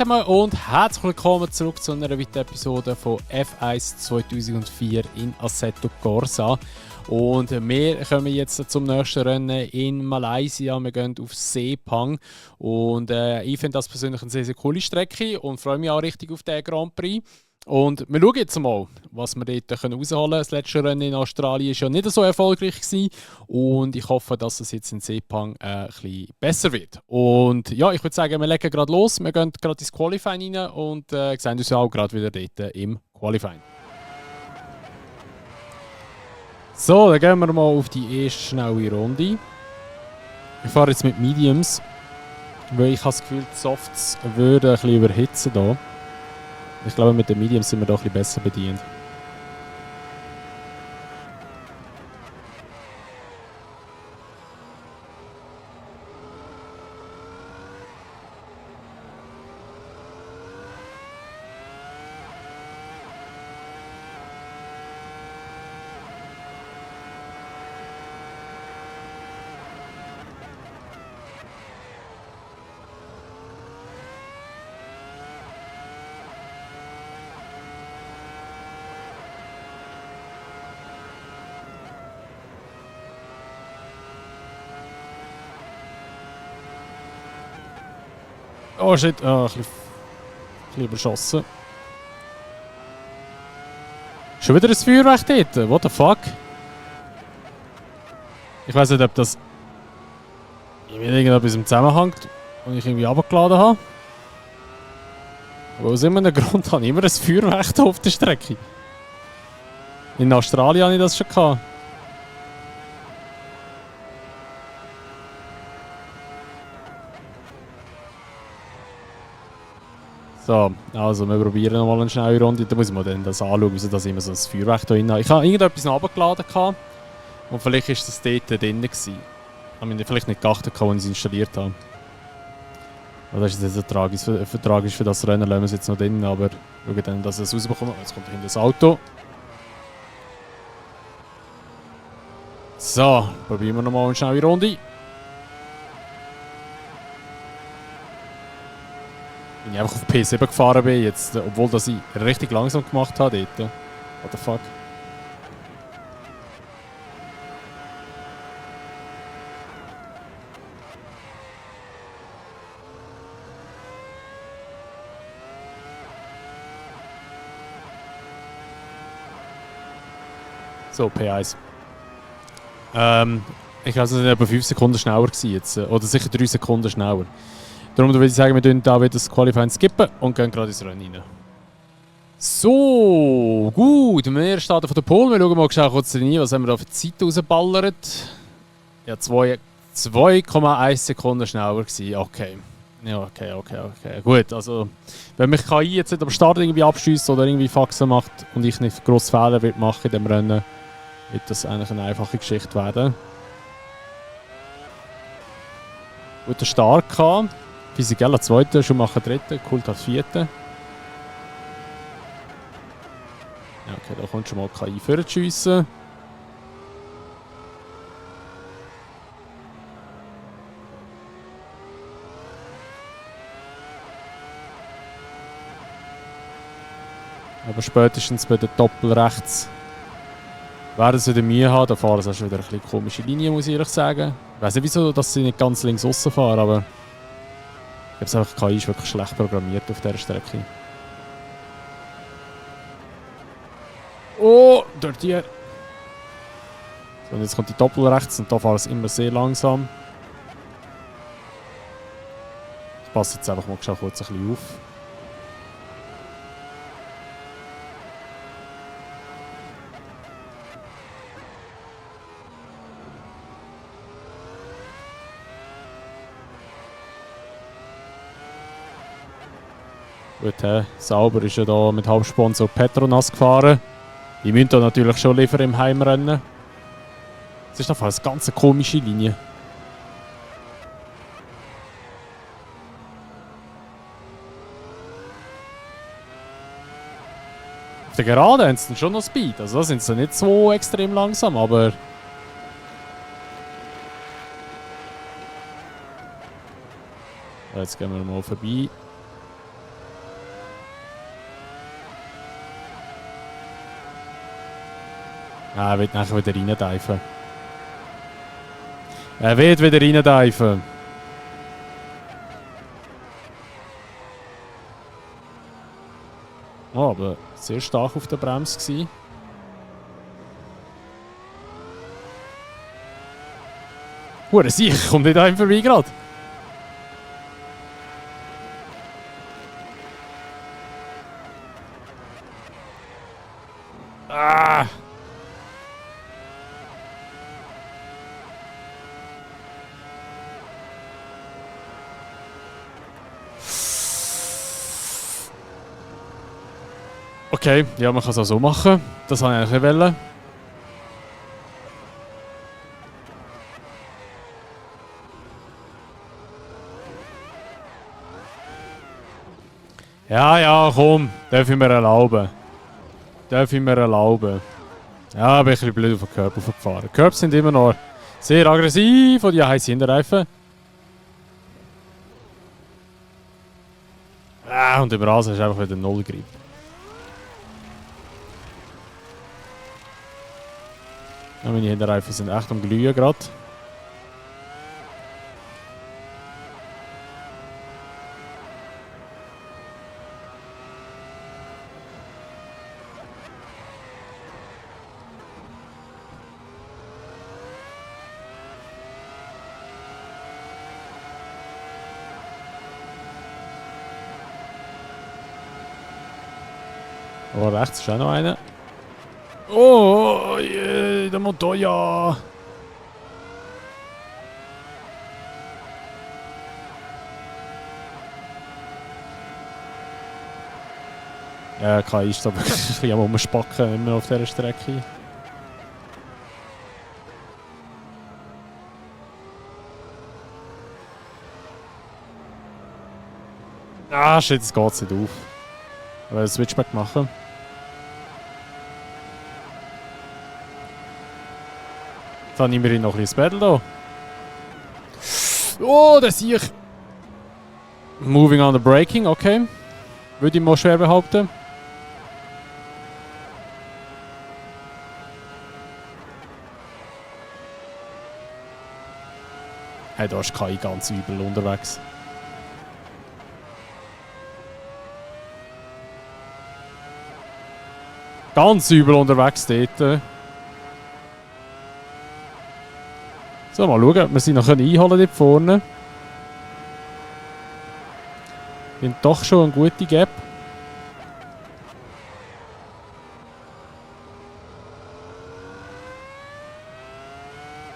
zusammen und herzlich willkommen zurück zu einer weiteren Episode von F1 2004 in Assetto Corsa. Und wir kommen jetzt zum nächsten Rennen in Malaysia. Wir gehen auf Sepang. Und ich finde das persönlich eine sehr, sehr coole Strecke und freue mich auch richtig auf den Grand Prix. Und wir schauen jetzt mal, was wir dort rausholen können. Das letzte Rennen in Australien war ja nicht so erfolgreich gewesen. Und ich hoffe, dass es jetzt in Sepang ein bisschen besser wird. Und ja, ich würde sagen, wir legen gerade los. Wir gehen gerade ins Qualifying rein und sehen uns auch gerade wieder dort im Qualifying. So, dann gehen wir mal auf die erste schnelle Runde. Ich fahre jetzt mit Mediums, weil ich habe das Gefühl, die Softs würden ein bisschen überhitzen hier. Ich glaube, mit den Mediums sind wir doch ein bisschen besser bedient. Oh shit, ein bisschen überschossen. Schon wieder ein Feuerwerk dort? What the fuck? Ich weiß nicht, ob das mit irgendetwas im Zusammenhang und ich irgendwie runtergeladen habe. Aber aus irgendeinem Grund habe ich immer ein Feuerwerk hier auf der Strecke. In Australien hatte ich das schon gehabt. So, also wir probieren nochmal eine schnelle Runde. Da muss ich mir dann das anschauen, wieso das immer so ein Feuerwerk da drin hat. Ich habe irgendetwas noch runtergeladen und vielleicht war das dort drin gewesen. Ich habe mir vielleicht nicht geachtet, als ich es installiert habe. Aber das ist jetzt tragisch für das Rennen, lassen wir es jetzt noch drin, aber schauen dann, dass es rausbekommt. Jetzt kommt hinter das Auto. So, probieren wir nochmal eine schnelle Runde. Wenn ich einfach auf P7 gefahren bin, jetzt, obwohl das ich richtig langsam gemacht habe dort. What the fuck? So, P1. Ich glaube, es war etwa 5 Sekunden schneller gewesen jetzt. Oder sicher 3 Sekunden schneller. Darum würde ich sagen, wir skippen da wieder das Qualifying skippen und gehen gerade ins Rennen rein. So, gut. Wir starten von der Pole. Wir schauen mal kurz rein, was haben wir da für Zeit rausgeballert. Ja, 2,1 Sekunden schneller gewesen. Okay. Ja, okay. Gut, also wenn mich KI jetzt nicht am Start irgendwie abschießt oder irgendwie Faxen macht und ich nicht grosse Fehler wird machen in dem Rennen, wird das eigentlich eine einfache Geschichte werden. Guter Start gehabt. Fisichella 2., Schumacher 3., Coulthard 4. Ja, okay, da kommt schon mal KI vorzuschiessen. Aber spätestens bei der Doppelrechts werden sie wieder Mühe haben. Da fahren sie schon wieder eine bisschen komische Linie, muss ich ehrlich sagen. Ich weiß nicht wieso, dass sie nicht ganz links aussen fahren, aber ich glaube, die KI ist wirklich schlecht programmiert auf dieser Strecke. Oh, dort hier. So, und jetzt kommt die Doppelrechts und da fahren sie immer sehr langsam. Ich passe jetzt einfach mal kurz ein bisschen auf. Gut, Sauber ist ja da mit Hauptsponsor Petronas gefahren. Die müssen da natürlich schon liefern im Heimrennen. Das ist einfach eine ganz komische Linie. Auf der Geraden haben sie schon noch Speed. Also da sind sie nicht so extrem langsam, aber jetzt gehen wir mal vorbei. Er wird nachher wieder reindeifen. Er wird wieder reindeifen. Oh, aber sehr stark auf der Bremse gewesen. Hure sicher, kommt nicht einem vorbei gerade. Ah! Okay, ja, man kann es auch so machen. Das wollte ich eigentlich nicht wollen. Ja, ja, komm. Darf ich mir erlauben. Darf ich mir erlauben. Ja, bin ich ein bisschen blöd auf den Curb gefahren. Die Curbs sind immer noch sehr aggressiv und die heißen Hinterreifen. Ah, und im Rasen ist einfach wieder null Grip. Ja, meine Hinterreifen sind echt am Glühen gerade. Oh, rechts ist auch noch einer. Oh, je, der Montoya! Ja, KI ist da wirklich ein bisschen am Umspacken immer auf dieser Strecke. Ah, shit, jetzt geht es nicht auf. Ich will einen Switchback machen. Jetzt habe ich mir noch ein bisschen das Battle hier. Oh, das sehe ich. Moving on the braking, okay. Würde ich mal schwer behaupten. Hey, da ist KI ganz übel unterwegs. Ganz übel unterwegs dort. So, mal schauen, ob wir sie noch einholen dort vorne. Sind doch schon eine gute Gap.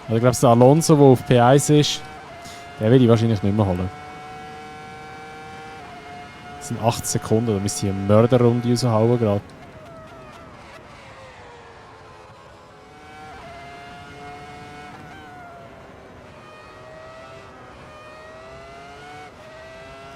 Also ich glaube, der Alonso, der auf P1 ist, den will ich wahrscheinlich nicht mehr holen. Das sind 8 Sekunden, da müssen sie eine Mörderrunde raushauen gerade.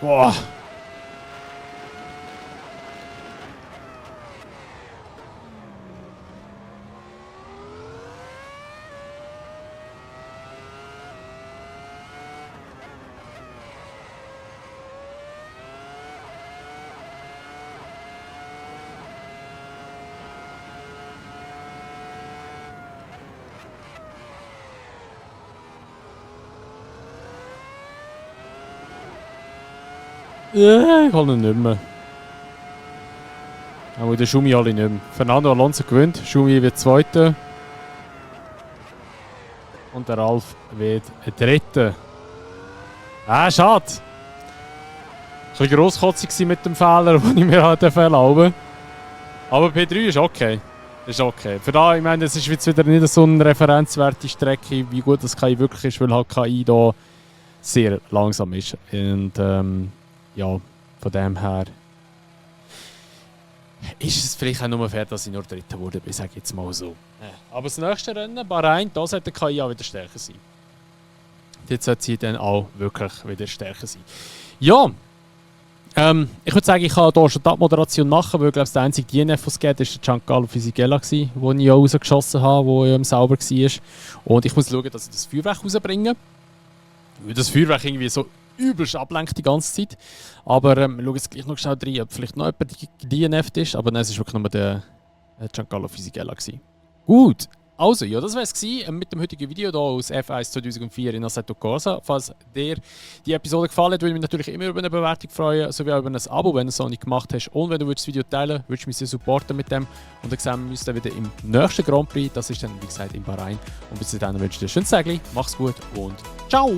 Boah! Ich hole ihn nicht mehr. Aber der Schumi alle nicht mehr. Fernando Alonso gewinnt, Schumi wird Zweiter. Und der Ralf wird Dritter. Ah, schade. Ein bisschen grosskotzig mit dem Fehler, den ich mir halt erlauben. Aber P3 ist okay. Ist okay. Für da, ich meine, es ist jetzt wieder nicht so eine referenzwerte Strecke, wie gut das KI wirklich ist, weil halt KI da sehr langsam ist. Und ja, von dem her ist es vielleicht auch nur fair, dass ich nur Dritter wurde, sage ich jetzt mal so. Aber das nächste Rennen, Bahrain, da sollte der KI auch wieder stärker sein. Jetzt sollte sie dann auch wirklich wieder stärker sein. Ja, ich würde sagen, ich kann hier schon die Abmoderation machen, weil ich glaube, der einzige DNF, was es gibt, war der Giancarlo Fisichella, den ich auch rausgeschossen habe, der sauber war. Und ich muss schauen, dass ich das Feuerwerk rausbringe. Weil das Feuerwerk irgendwie so übelst ablenkt die ganze Zeit. Aber wir schauen jetzt gleich noch schnell rein, ob vielleicht noch jemand DNF ist. Aber nein, es war wirklich nur der Giancarlo Fisichella. Gut. Also, ja, das war es mit dem heutigen Video hier aus F1 2004 in Assetto Corsa. Falls dir die Episode gefallen hat, würde ich mich natürlich immer über eine Bewertung freuen, sowie auch über ein Abo, wenn du es noch nicht gemacht hast. Und wenn du das Video teilen würdest, würdest du mich sehr supporten mit dem. Und dann sehen wir uns dann wieder im nächsten Grand Prix. Das ist dann, wie gesagt, in Bahrain. Und bis dahin wünsche ich dir ein schönes Tag, mach's gut und ciao!